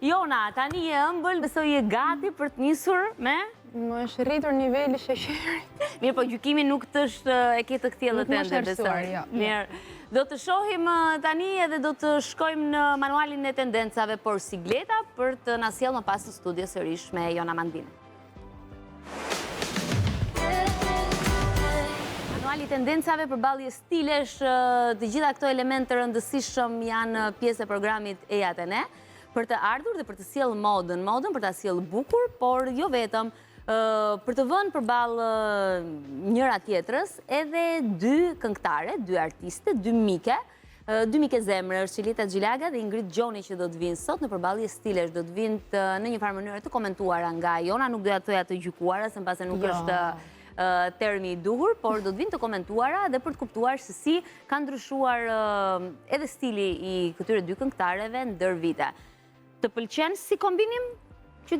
Jona, tani je ëmbël, besoj je gati për të nisur me? Më është rritur niveli i sheqerit. Mirë, po gjykimi nuk të është e ke të kthjellët ende, besoj. Jo. Mirë. Do të shohim tani edhe do të shkojmë në manualin e tendencave, por sigleta për të na sjellë më pas në studio sërish me Jona Mandin. Manuali i tendencave përballje stilesh, të gjitha këto elementë të rëndësishëm janë pjesë e programit Eja te ne, për të ardhur dhe për të sjellë modën, modën për ta sjellë bukur, por jo vetëm, për të vënë përballë njëra tjetrës edhe dy këngëtare, dy artiste, dy mike, Dy mike zemre, është Çiljeta Xhilaga dhe Ingrid Gjoni që do të vijnë sot në përballje stilesh, do të vijnë në një farë mënyre të komentuara nga Jona, nuk doja të thoja të gjykuara, se mbase nuk jo. është termi i duhur, por do të vijnë të komentuara dhe për të kuptuar se si ka ndryshuar edhe stili i këtyre dy këngëtareve ndër vite. Të pëlqen si kombinim? Që,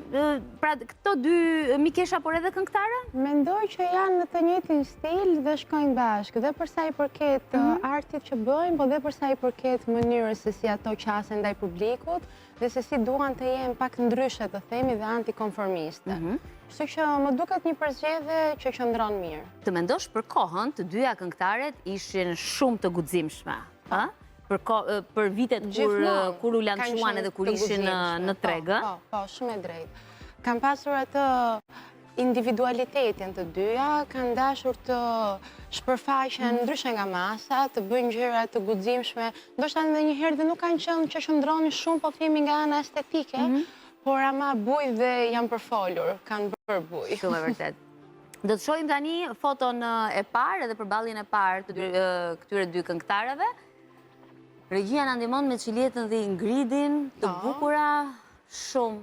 pra, këto dy mikesha, por edhe këngëtare? Mendoj që janë në të njëjtin stil dhe shkojnë bashkë, dhe përsa i përket mm -hmm. artit që bëjnë, po dhe përsa i përket mënyrës se si ato qasen ndaj publikut, dhe se si duan të jenë pak ndryshe të themi dhe antikonformiste. Mm -hmm. Kështu që më duket një përzgjedhje që qëndron mirë. Të mendosh për kohën, të dyja këngëtaret ishin shumë të guximshme, ë? për për vitet kur kur u lançuan edhe kur ishin në në po, treg, ë? Po, po, shumë e drejtë. Kanë pasur atë individualitetin të dyja, kanë dashur të shpërfaqen mm. ndryshe nga masa, të bëjnë gjëra të guximshme, ndoshta ndonjëherë dhe nuk kanë qenë që qëndronin shumë, po themi nga ana estetike, mm -hmm. por ama bujë dhe janë përfolur, kanë bërë bujë. Shumë e vërtetë. Do të shohim tani foton e parë edhe përballjen e parë të këtyre dy këngëtareve. Regjia na ndihmon me Çiljetën dhe Ingridin, të po. bukura shumë.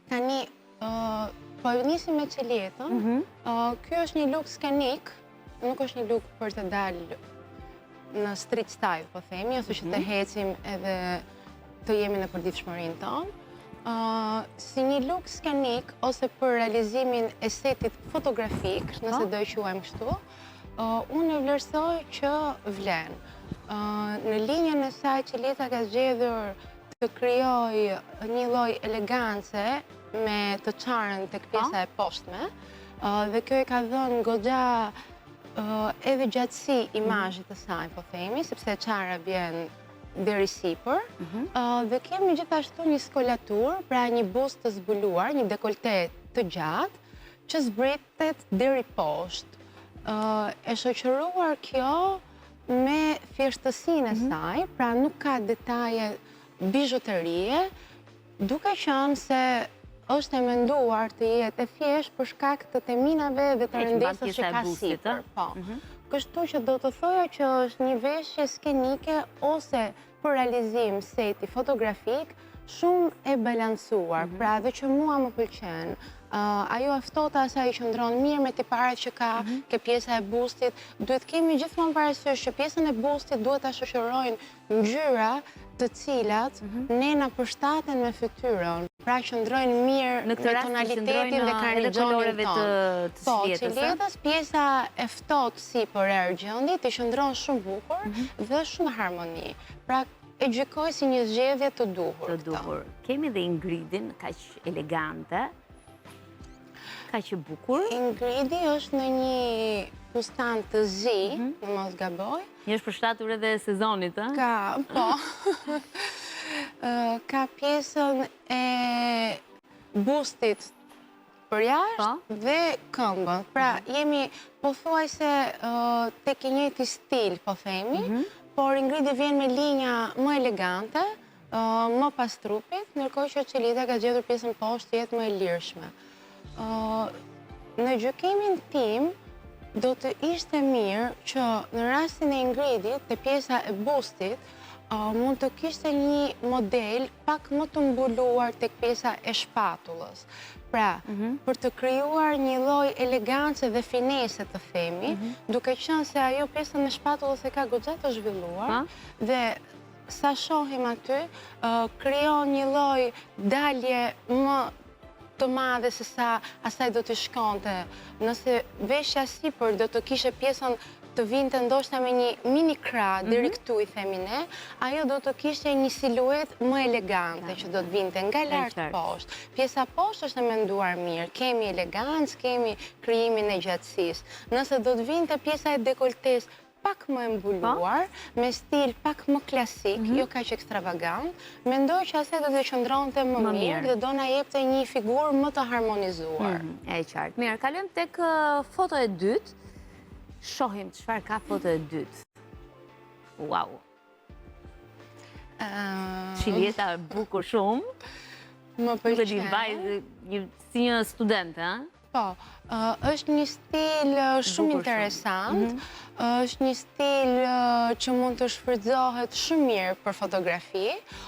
Tani, po e nisim me Çiljetën, mhm. ky është një look skenik, nuk është një look për të dalë në street style, po themi, ose që të mhm. ecim edhe të jemi në përditshmërinë tonë. Si një look skenik, ose për realizimin e setit fotografik, nëse po. do e quajmë kështu, unë e vlerësoj që vlen. Në linjën e saj Çiljeta ka zgjedhur të krijojë një lloj elegance me të çarën tek po. pjesa e poshtme, dhe kjo i ka dhënë goxha edhe gjatësi imazhit të saj, po themi, sepse e çara vjen deri sipër, mhm. dhe kemi gjithashtu një skolaturë, pra një bust të zbuluar, një dekolte të gjatë, që zbritet deri poshtë. E shoqëruar kjo me thjeshtësinë e mhm. saj, pra nuk ka detaje bizhuterie, Duke qenë se është e menduar të jetë e thjeshtë për shkak të teminave dhe të rëndesës që ka sipër. Po. Mhm. Kështu që do të thoja që është një veshje skenike ose për realizim seti fotografik shumë e balancuar, mhm. pra dhe që mua më pëlqen. Ajo e ftohta asaj i qëndron mirë me tiparet që ka mhm. ke pjesa e bustit. Duhet kemi gjithmonë parasysh që pjesën e bustit duhet ta shoqërojnë ngjyra të cilat mhm. ne na përshtaten me fytyrën, pra qëndrojnë mirë me tonalitetin dhe karixhonin tonë. Po, Çiljetës pjesa e ftohtë sipër e argjendit i qëndron shumë bukur mhm. dhe shumë harmoni. Pra e gjykoj si një zgjedhje të duhur. Të duhur. Kemi dhe Ingridin, kaq elegante. Kaq e bukur. Ingridi është në një fustan të zi, mhm. në mos gaboj. I është përshtatur edhe sezonit, ë? Ka, po. Ka pjesën e bustit përjashtë po. dhe këmbën. Pra, mhm. jemi pothuajse tek i njëjti stil, po themi, mhm. por Ingridi vjen me linja më elegante, më pas trupit, ndërkohë që Çiljeta ka zgjedhur pjesën poshtë të jetë më e lirshme. Në gjykimin tim, do të ishte mirë që në rastin e Ingridit, te pjesa e bustit, mund të kishte një model pak më të mbuluar tek pjesa e shpatullës. Pra, mhm. për të krijuar një lloj elegance dhe finese të themi, mhm. duke qenë se ajo pjesën e shpatullës e ka goxha të zhvilluar, dhe sa shohim aty, krijon një lloj dalje më të madhe se sa asaj do t'i shkonte. Nëse veshja sipër do të kishe pjesën të vinte ndoshta me një mini krah mhm. deri këtu i themi ne, ajo do të kishte një siluetë më elegante që do të vinte nga lart poshtë. Pjesa poshtë është e menduar mirë, kemi elegancë, kemi krijimin e gjatësisë. Nëse do të vinte pjesa e dekoltesë pak më e mbuluar, me stil pak më klasik, mhm. jo kaq ekstravagant, mendoj që asaj do të qëndronte më mirë dhe do na jepte një figurë më të harmonizuar. Mhm, e qartë. Mirë, kalojmë tek foto e dytë. Shohim çfarë ka foto e dytë. Wow. Çiljeta bukur shumë. Më pëlqen. Një si një student, ha? Po, është një stil shumë interesant, mhm. është një stil që mund të shfrytëzohet shumë mirë për fotografi,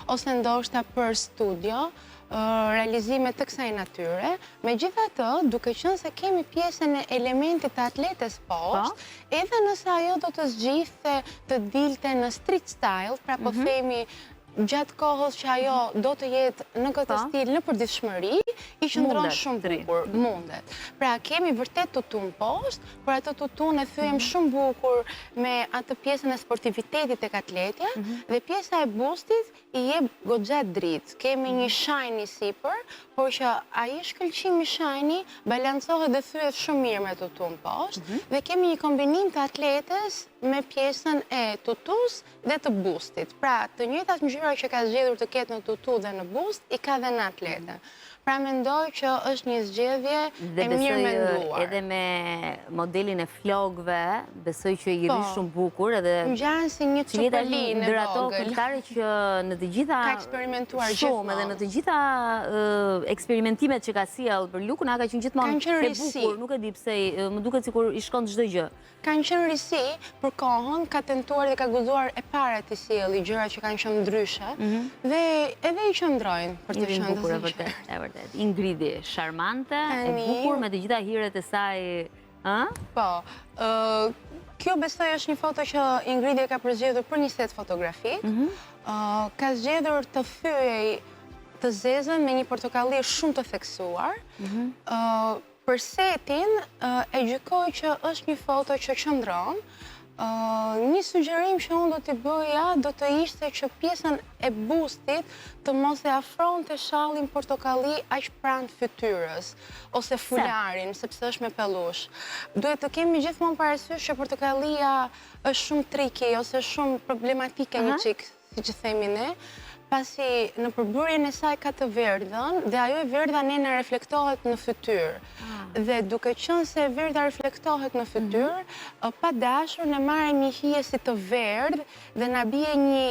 ose ndoshta për studio, realizime të kësaj natyre. Megjithatë, duke qenë se kemi pjesën e elementit të atletes poshtë, po. edhe nëse ajo do të zgjidhte të dilte në street style, pra po mhm. themi gjatë kohës që ajo do të jetë në këtë po. stil në përditshmëri, i qëndron shumë bukur, mundet. Pra kemi vërtet tutun poshtë, por atë tutun e thyejmë mhm. shumë bukur me atë pjesën e sportivitetit tek atletja mhm. dhe pjesa e bustit i jep goxha dritë. Kemi një mhm. shiny sipër, por që ai shkëlqimi shiny balancohet dhe thyhet shumë mirë me tutun poshtë dhe kemi një kombinim të atletes me pjesën e tutus dhe të bustit. Pra, të njëjtat ngjyra që ka zgjedhur të ketë në tutu dhe në bust, i ka dhe në atlete. Pra, mendoj që është një zgjedhje e mirë menduar. Edhe me modelin e flokëve, besoj që i rri po. shumë bukur edhe Ngjan si një çupëlinë e vogël. Ndër ato këngëtare që në të gjitha ka eksperimentuar shumë edhe në të gjitha eksperimentimet që ka sjellë për look-un, ka qenë gjithmonë e bukur, nuk e di pse, më duket sikur i shkon çdo gjë. Kanë qenë risi për kohën, ka tentuar dhe ka guxuar e para t'i sjelli gjëra që kanë qenë ndryshe mhm. dhe edhe i qëndrojnë për të qenë të sinqertë. E vërtetë, e vërtetë. Ingridi, sharmante, e bukur me të gjitha hiret e saj, ë? Po. Kjo besoj është një foto që Ingridi e ka përzgjedhur për një set fotografik. Mhm. Ka zgjedhur të thyejë të zezën me një portokalli shumë të theksuar. Mhm. Për setin, e gjykoj që është një foto që qëndron. Një sugjerim që unë do t'i bëja do të ishte që pjesën e bustit të mos e afronte shallin portokalli aq pranë fytyrës ose fularin, sepse është me pellush. Duhet të kemi gjithmonë parasysh që portokallia është shumë tricky ose shumë problematike një çik siç themi ne, pasi në përbërjen e saj ka të verdhën dhe ajo e verdha ne na reflektohet në fytyrë. Ah. Dhe duke qenë se e verdha reflektohet në fytyrë, mhm. pa dashur ne marrim një hije si të verdhë dhe na bie një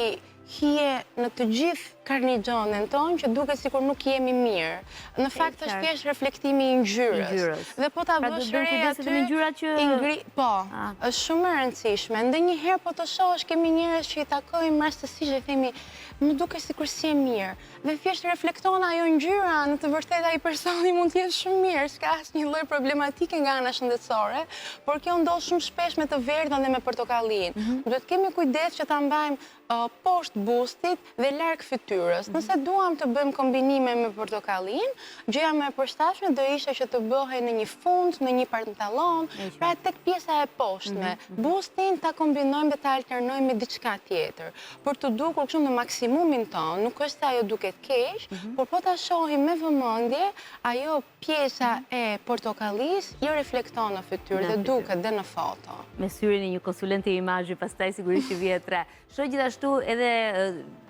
hije në të gjithë karnixhonen tonë që duket sikur nuk jemi mirë. Në fakt është thjesht reflektimi i ngjyrës. Dhe po ta pra, vësh re aty, po, ah. është shumë e rëndësishme. Ndonjëherë po të shohësh kemi njerëz që i takojmë rastësisht dhe themi, më duket sikur s'je mirë. Dhe thjesht reflekton ajo ngjyra, në të vërtetë ai personi mund të jetë shumë mirë, s'ka asnjë lloj problematike nga ana shëndetësore, por kjo ndodh shumë shpesh me të verdhën dhe me portokallinë. Mhm. Duhet të kemi kujdes që ta mbajmë poshtë bustit dhe larg fytyrës. Mhm. Nëse duam të bëjmë kombinime me portokallinë, gjëja më e përshtatshme do ishte që të bëhej në një fund, në një pantallon, pra tek pjesa e poshtme. Mhm, mhm. Bustin ta kombinojmë dhe ta alternojmë me diçka tjetër. Për t'u dukur kështu në maksimumin tonë, nuk është se ajo duket keq, por po ta shohim me vëmendje, ajo pjesa e portokallisë i reflekton në fytyrë dhe duket dhe në foto. Me syrin e një konsulenti imazhi, pastaj sigurisht që vihet re. Shoh gjithashtu edhe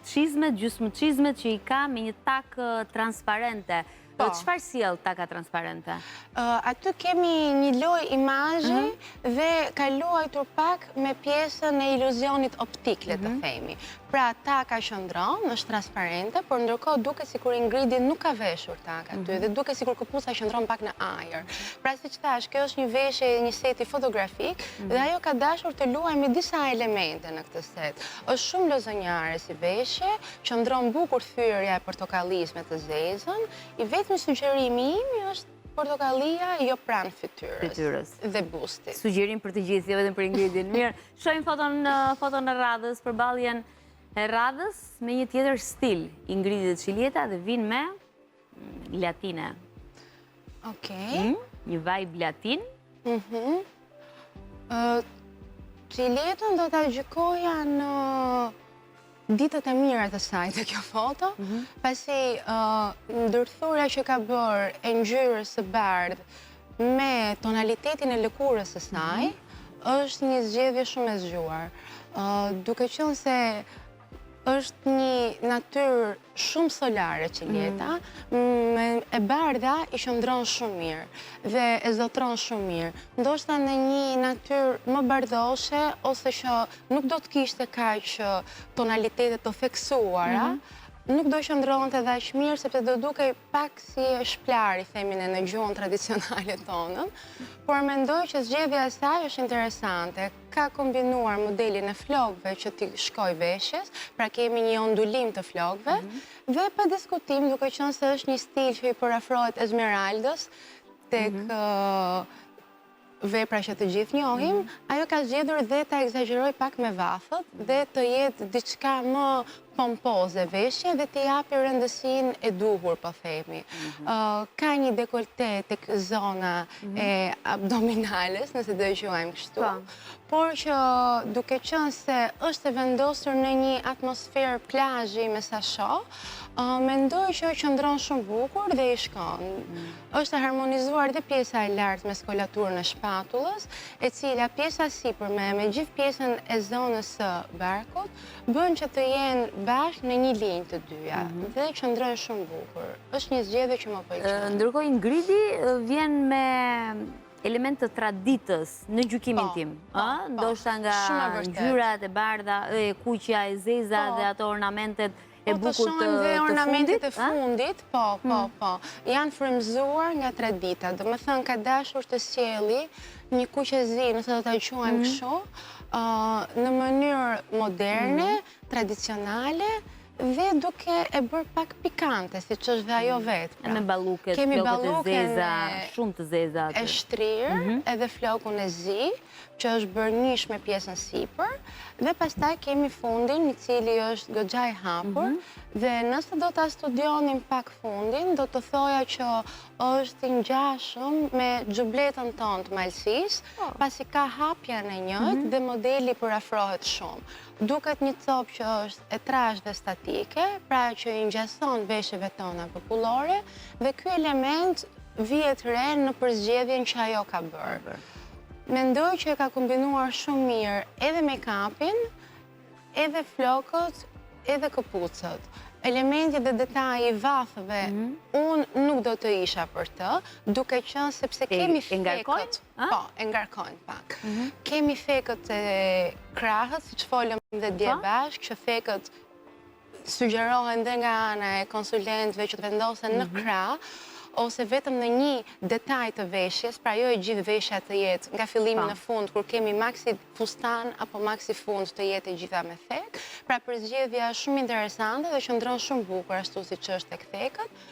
çizmet, gjysmë çizmet që i ka me një takë transparente. Po. Çfarë sjell taka transparente? Aty kemi një lojë imazhi mhm. dhe ka luajtur pak me pjesën e iluzionit optik, le të mhm. themi. Pra, taka qëndron, është transparente, por ndërkohë duket sikur Ingridi nuk ka veshur takë aty mhm. dhe duket sikur këpuca qëndron pak në ajër. Pra, siç thashë, kjo është një veshje e një seti fotografik mhm. dhe ajo ka dashur të luajë me disa elemente në këtë set. Është shumë lozonjare si veshje, qëndron bukur thyerja e portokallisë me të zezën, i vetmi sugjerimi im është portokallia jo pranë fytyrës dhe bustit. Sugjerim për të gjithë, jo vetëm për Ingridin. Mirë, shohim foton foton e radhës, përballjen e radhës me një tjetër stil. Ingridi dhe Çiljeta dhe vijnë me mm, latine. Okej. Hmm? Një vibe latin. Mhm. Çiljetën do ta gjykoja në ditët e mira të saj te kjo foto, mhm. pasi ndërthurja që ka bërë e ngjyrës së bardhë me tonalitetin e lëkurës së saj, mhm. është një zgjedhje shumë e zgjuar. Duke qenë se është një natyrë shumë solare Çiljeta, mm. e bardha i qëndron shumë mirë dhe e zotron shumë mirë. Ndoshta në një natyrë më bardhoshe ose që nuk do të kishte kaq tonalitete të theksuara, mhm. nuk do qëndronte dhe aq mirë sepse do dukej pak si e shplarë, i themi ne në gjuhën tradicionale tonën, por mendoj që zgjedhja e saj është interesante. Ka kombinuar modelin e flokëve që t'i shkojë veshjes, pra kemi një ondulim të flokëve, mhm. dhe pa diskutim duke qenë se është një stil që i përafrohet Esmeraldës, tek mhm. vepra që të gjithë njohim, mhm. ajo ka zgjedhur dhe ta ekzagjerojë pak me vathët dhe të jetë diçka më pompoze veshja dhe t'i japi rëndësinë e duhur, po themi. Mhm. Ka një dekolte tek zona mhm. e abdominales, nëse do e quajmë kështu, po. por që duke qenë se është e vendosur në një atmosferë plazhi me sa shoh, mendoj që qëndron shumë bukur dhe i shkon. Mhm. Është e harmonizuar dhe pjesa e lartë me skolaturën e shpatullës, e cila pjesa sipërme me gjithë pjesën e zonës së barkut, Bën që të jenë bashkë në një linjë të dyja mhm. dhe qëndrojnë shumë bukur. Është një zgjedhje që më pëlqen. Ndërkohë Ingridi vjen me element të traditës në gjykimin po, tim. Po, po. Ndoshta nga ngjyrat e bardha, e kuqja, e zeza dhe ato ornamentet e bukur të fundit. Po të dhe ornamentet e fundit, po, po, hmm. po. Janë frymëzuar nga tradita. Domethënë, ka dashur të sjelli një kuqezi, nëse do ta quajmë hmm. kështu, në mënyrë moderne, hmm. tradicionale, dhe duke e bërë pak pikante, siç është dhe ajo vetë. Pra. Me balluket, flokët e zeza, shumë të zeza. E shtrirë, edhe flokun e zi, që është bërë njësh me pjesën sipër, dhe pastaj kemi fundin, i cili është goxha i hapur, mhm. dhe nëse do ta studionim pak fundin, do të thoja që është i ngjashëm me xhubletën tonë të malësisë, po. pasi ka hapjen e njëjtë mhm. dhe modeli përafrohet shumë. Duket një copë që është e trashë dhe statike, pra që i ngjason veshjeve tona popullore, dhe ky element vihet re në përzgjedhjen që ajo ka bërë. Mendoj që e ka kombinuar shumë mirë edhe make-upin, edhe flokët, edhe këpucët. Elementi dhe detaji i vathëve, mhm. unë nuk do të isha për të, duke qenë sepse kemi fekët. Po, e ngarkojnë pak. Mhm. Kemi fekët e krahët, siç folëm dhe dje po. bashkë, që fekët sugjerohen dhe nga ana e konsulentëve që të vendosen në mhm. krah, ose vetëm në një detaj të veshjes, pra jo e gjithë veshja të jetë nga fillimi po. në fund, kur kemi maksi fustan apo maksi fund të jetë e gjitha me thekë, pra përzgjedhja është shumë interesante dhe qëndron shumë bukur ashtu siç është tek thekët,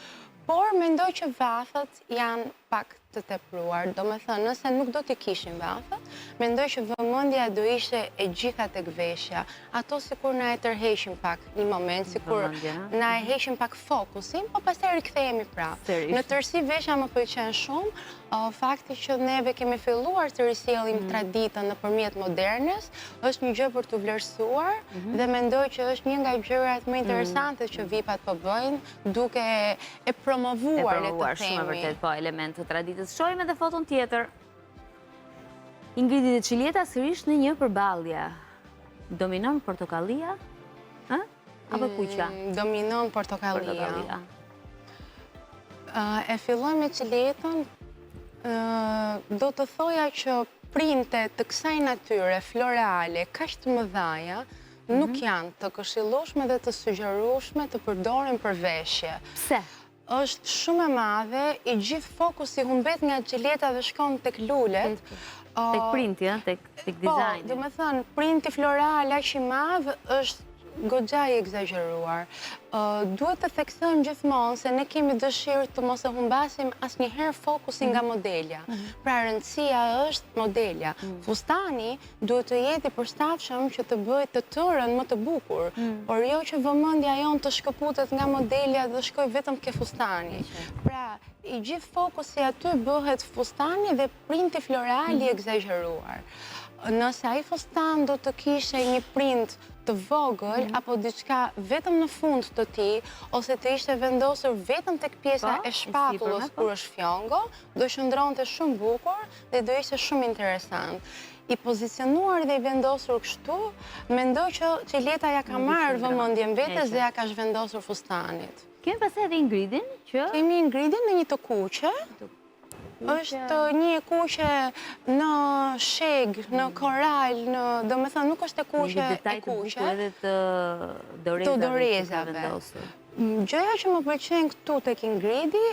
por mendoj që vathët janë pak të tepruar. Domethënë, nëse nuk do t'i kishim vathët, mendoj që vëmendja do ishte e gjitha tek veshja. Ato sikur na e tërheqin pak një moment, sikur na e heqin pak fokusin, po pastaj rikthehemi prapë. Në tërësi veshja më pëlqen shumë, fakti që neve kemi filluar të risjellim mm. traditën nëpërmjet modernes, është një gjë për t'u vlerësuar mhm. dhe mendoj që është një nga gjërat më mm. interesante që vipat po bëjnë, duke e promovuar, le të themi. Shumë e vërtetë, po, element të traditës. Shohim edhe foton tjetër. Ingridi dhe Çiljeta sërish në një përballje. Dominon portokallia? Ë? Apo mm, kuqja? Dominon portokallia. E filloj me Çiljetën, do të thoja që printe të kësaj natyre floreale, kaq të mëdhaja, nuk mhm. janë të këshillueshme dhe të sugjerueshme të përdoren për veshje. Pse? Është shumë e madhe, i gjithë fokusi humbet nga Çiljeta dhe shkon tek lulet. Tek printi, tek po, dizajni. Po, domethënë, printi floral aq i madh është goxha i ekzagjeruar. Duhet të theksojmë gjithmonë se ne kemi dëshirë të mos e humbasim asnjëherë fokusin nga mhm. modelja. Mhm. Pra rëndësia është modelja. Fustani duhet të jetë i përshtatshëm që të bëjë të tërën më të bukur, mm. por jo që vëmendja jonë të shkëputet nga modelja dhe shkojë vetëm ke fustani. Pra, i gjithë fokusi aty bëhet fustani dhe printi floral i mm. ekzagjeruar. Nëse ai fustan do të kishte një print të vogël mhm. apo diçka vetëm në fund të tij ose të ishte vendosur vetëm tek pjesa po, e shpatullës po. kur është fjongo, do qëndronte shumë bukur dhe do ishte shumë interesant. I pozicionuar dhe i vendosur kështu, mendoj që Çiljeta ia ka marrë vëmendjen vetes dhe ia ka zhvendosur fustanit. Kemi pastaj edhe Ingridin që Kemi Ingridin në një të kuqe. Është një e kuqe në shegë, në koral, në, domethënë, nuk është e kuqe e kuqe. Një detaj të bukur edhe të dorezave. Gjëja që më pëlqen këtu tek Ingridi,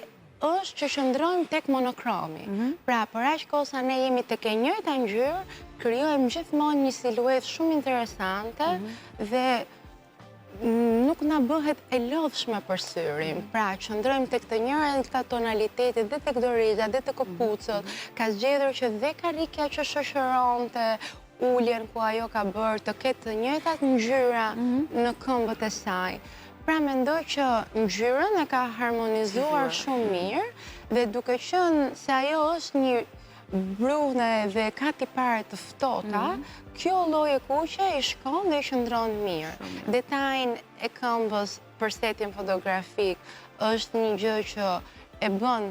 është që qëndrojmë tek monokromi. Mhm. Pra, për aq kohë sa ne jemi tek e njëjta ngjyrë, krijojmë gjithmonë një siluetë shumë interesante mhm. dhe nuk na bëhet e lodhshme për syrin. Mhm. Pra, qëndrojmë tek të njëjta tonalitetet dhe tek doreza dhe te këpucët. Ka zgjedhur që dhe karrikja që shoqëronte uljen ku ajo ka bërë të ketë të njëjtat ngjyra mhm. në këmbët e saj. Pra mendoj që ngjyrën e ka harmonizuar shumë mirë dhe duke qenë se ajo është një brune dhe ka tipare të ftohta, mhm. kjo lloj e kuqe i shkon dhe i qëndron mirë. Detajin e këmbës për setin fotografik është një gjë që e bën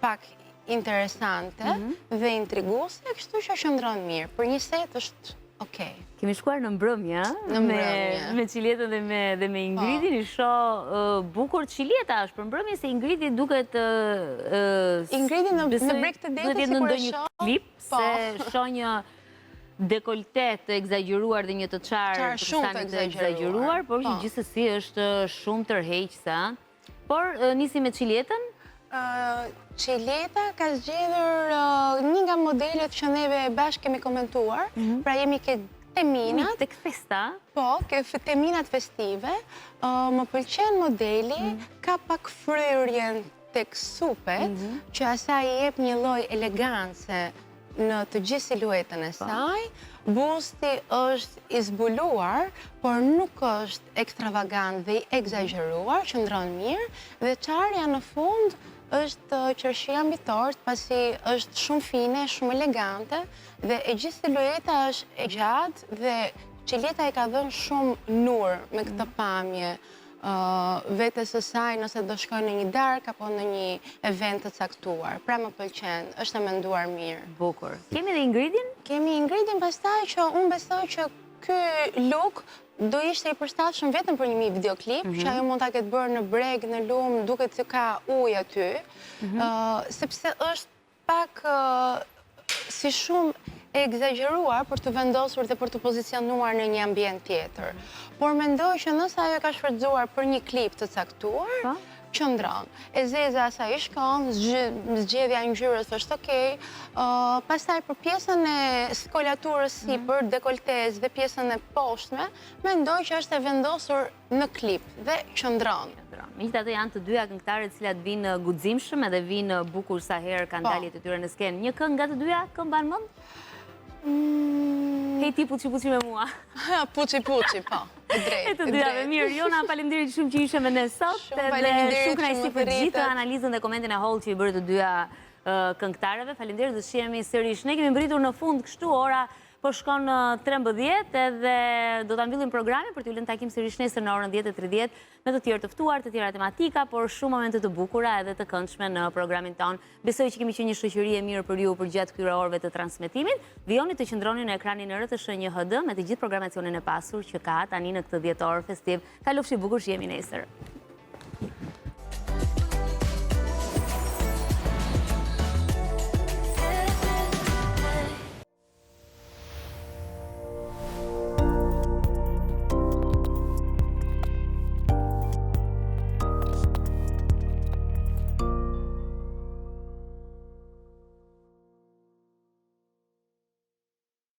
pak interesante mhm. dhe intriguese, kështu që qëndron mirë. Për një set është okej. Kemi shkuar në mbrëmje, në mbrëmje. Me Çiljetën dhe me dhe me po. Ingridin, i shoh bukur Çiljeta është për mbrëmje se Ingridi duket Ingridi në në breg të detit sikur e shoh. Klip po. se shoh një dekolte të ekzagjeruar dhe një të çarë të shumë të ekzagjeruar, por që po. gjithsesi është shumë tërheqëse. Por, nisim me Çiljetën? Çiljeta ka zgjedhur një nga modelet që neve bashkë kemi komentuar, mhm. pra jemi ke teminat. Tek festa? Po, ke teminat festive. Më pëlqen modeli, mhm. ka pak fryrjen tek supet, mhm. që asaj i jep një lloj elegance në të gjithë siluetën e po. saj. Busti është i zbuluar, por nuk është ekstravagant dhe i ekzagjeruar, qëndron mirë, dhe çarja në fund është qershia mbi tortë, pasi është shumë fine, shumë elegante, dhe e gjithë silueta është e gjatë dhe Çiljeta i ka dhënë shumë nur me këtë mm. pamje vetes së saj nëse do shkojë në një darkë apo në një event të caktuar. Pra më pëlqen, është e menduar mirë. Bukur. Kemi dhe Ingridin? Kemi Ingridin pastaj që unë besoj që ky look do ishte i përshtatshëm vetëm për një videoklip, mhm. që ajo mund ta ketë bërë në breg, në lumë, duket se ka ujë aty, mhm. sepse është pak si shumë e ekzagjeruar për të vendosur dhe për të pozicionuar në një ambient tjetër. Por mendoj që nëse ajo e ka shfrytëzuar për një klip të caktuar, po. qëndron. E zeza asaj i shkon, zgjedhja e ngjyrës është okej. Pastaj për pjesën e skolaturës mhm. sipër, dekoltesë dhe pjesën e poshtme, mendoj që është e vendosur në klip dhe qëndron. Megjithatë janë të dyja këngëtare të cilat vijnë guximshëm edhe vijnë bukur sa herë kanë po. daljet e tyre në skenë. Një këngë nga të dyja, kë mban mend? Mm. Hej ti puçi puçi me mua. Puçi puçi, po. E drejtë. E të dyjave, mirë. Jona, faleminderit shumë që ishe me ne sot. Shumë faleminderit. Shumë kënaqësi për gjithë analizën dhe komentin e hollë që i bëre të dyja këngëtareve. Faleminderit dhe shihemi sërish. Ne kemi mbërritur në fund kështu ora Po shkon 13 edhe do ta mbyllim programin për t'ju lënë takim sërish nesër në orën 10:30 me të tjerë të ftuar, të tjera tematika, por shumë momente të bukura edhe të këndshme në programin tonë. Besoj që kemi qenë një shoqëri e mirë për ju përgjatë këtyre orëve të transmetimit. Vijoni të qëndroni në ekranin e RTSH 1 HD me të gjithë programacionin e pasur që ka tani në këtë dhjetor festiv. Kalofshi bukur, shihemi nesër.